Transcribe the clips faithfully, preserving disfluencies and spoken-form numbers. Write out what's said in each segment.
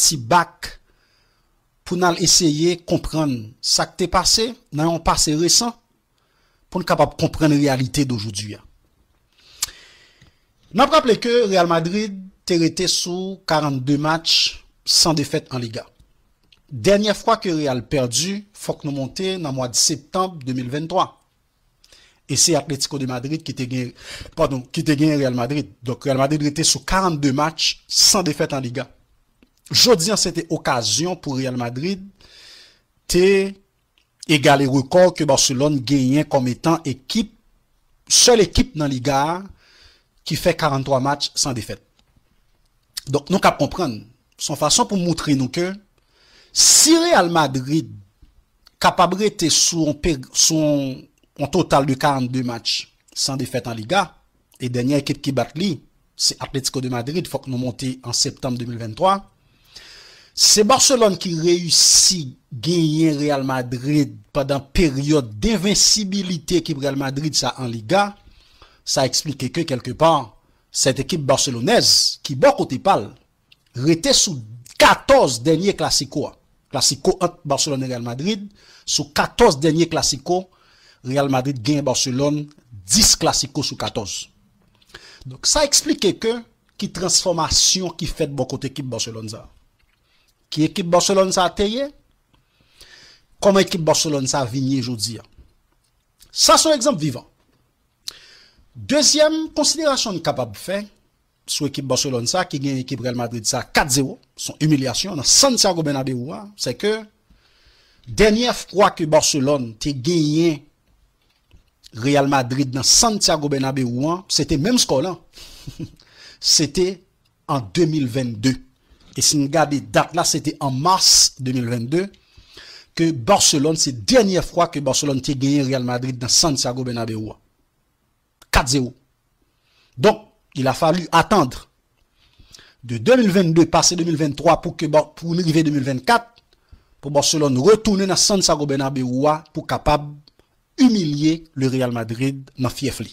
ti bak pou n al eseye konprann sa k te pase nan yon pase resan, pou n kapab konprann reyalite dojodi a. N ap raple ke Real Madrid te rete sou karannde match san defèt an Liga. Dènyè fwa ke Real pèdi, fòk nou monte nan mwa de septanm de mil venntwa. E se Atlético de Madrid ki te gen, padon, ki te gen Real Madrid. Donk, Real Madrid rete sou karannde match san defèt an Liga. Jodi an, se te okazyon pou Real Madrid te egale rekò ke Barcelone genyen kòm etan ekip, sèl ekip nan Liga a ki fè karannntwa match san defèt. Donk, nou kab konprann, se yon fason pou moutre nou ke si Real Madrid kapab rete sou yon, pe- sou yon, yon total de karannde match san defèt an Liga, e dènyè ekip ki bat li, se Atlético de Madrid, fòk nou monte an septanm de mil venntwa. Se Barcelone ki reyisi genyen Real Madrid pandan peryòd denvensibilite ekip Real Madrid sa an Liga. Sa eksplike ke, kèlkepa, sèt ekip baselonèz ki bò kote pa l rete sou katòz dènye klasiko a. Klasiko ant Barcelone e Real Madrid, sou katòz dènye klasiko, Real Madrid genyen Barcelone dis klasiko sou katòz. Donk, sa eksplike ke ki transfòmasyon ki fèt bò kote ekip Barcelone sa. Ki ekip Barcelone sa te ye? Kòman ekip Barcelone sa vin ye jodi a? Sa se yon egzanp vivan. Dezyèm konsiderasyon n kapab fè sou ekip Barcelone sa, ki gen ekip Real Madrid sa kat zewo, se yon imilyasyon nan Santiago Bernabéu a, se ke dènyè fwa ke Barcelone te genyen Real Madrid nan Santiago Bernabéu an, se te menm skò lan. Se te an de mil vennde. E si n gade dat la, se te an mas de mil vennde ke Barcelone, se dènyè fwa ke Barcelone te genyen Real Madrid nan Santiago Bernabéu a. Kat zewo. Donk, il a fallu attendre de de mil vennde pase de mil venntwa pou ke, pou nou rive de mil vennkat, pou Barcelone retounen nan Santiago Bernabéu a pou kapab imilye le Real Madrid nan fyèf li.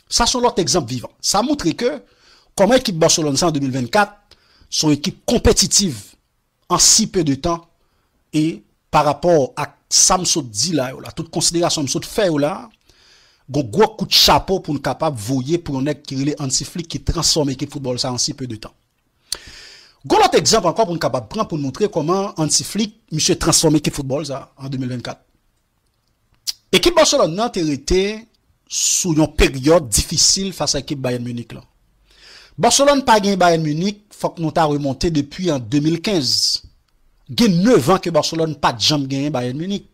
Sa se yon lòt egzanp vivan. Sa moutre ke kòman ekip Barcelone sa an de mil vennkat se yon ekip konpetitiv an si pe de tan, e pa rapò ak sa m sot di la yo la, tout konsiderasyon m sot fè yo la, gon gwo kout chapo pou n kapab voye pou yon nèg ki rele Hansi Flick ki transfòme ekip foutbòl sa an si pe de tan. Gon lòt egzanp ankò pou n kapab pran pou n moutre kòman Hansi Flick, misye transfòme ekip foutbòl sa an de mil vennkat. Ekip Barcelone nan te rete sou yon peryòd difisil fas a ekip Bayern Munich lan. Barcelone pa gen Bayern Munich, fòk nou ta remonte depi an de mil kenz. Gen nèf an ke Barcelone pa t janm genyen Bayern Munich.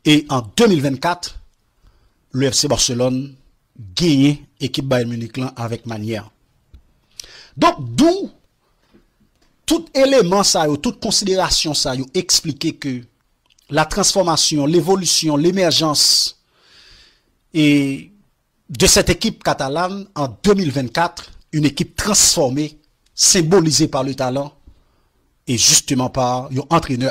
E an de mil vennkat, le F C Barcelone genyen ekip Bayern Munich lan avèk manyè. Donk, dou tout eleman sa yo, tout konsiderasyon sa yo eksplike ke la transformation, l'évolution, l'émergence et de cette équipe catalane en deux mille vingt-quatre, une équipe transformée, symbolisée par le talent et justement par un entraîneur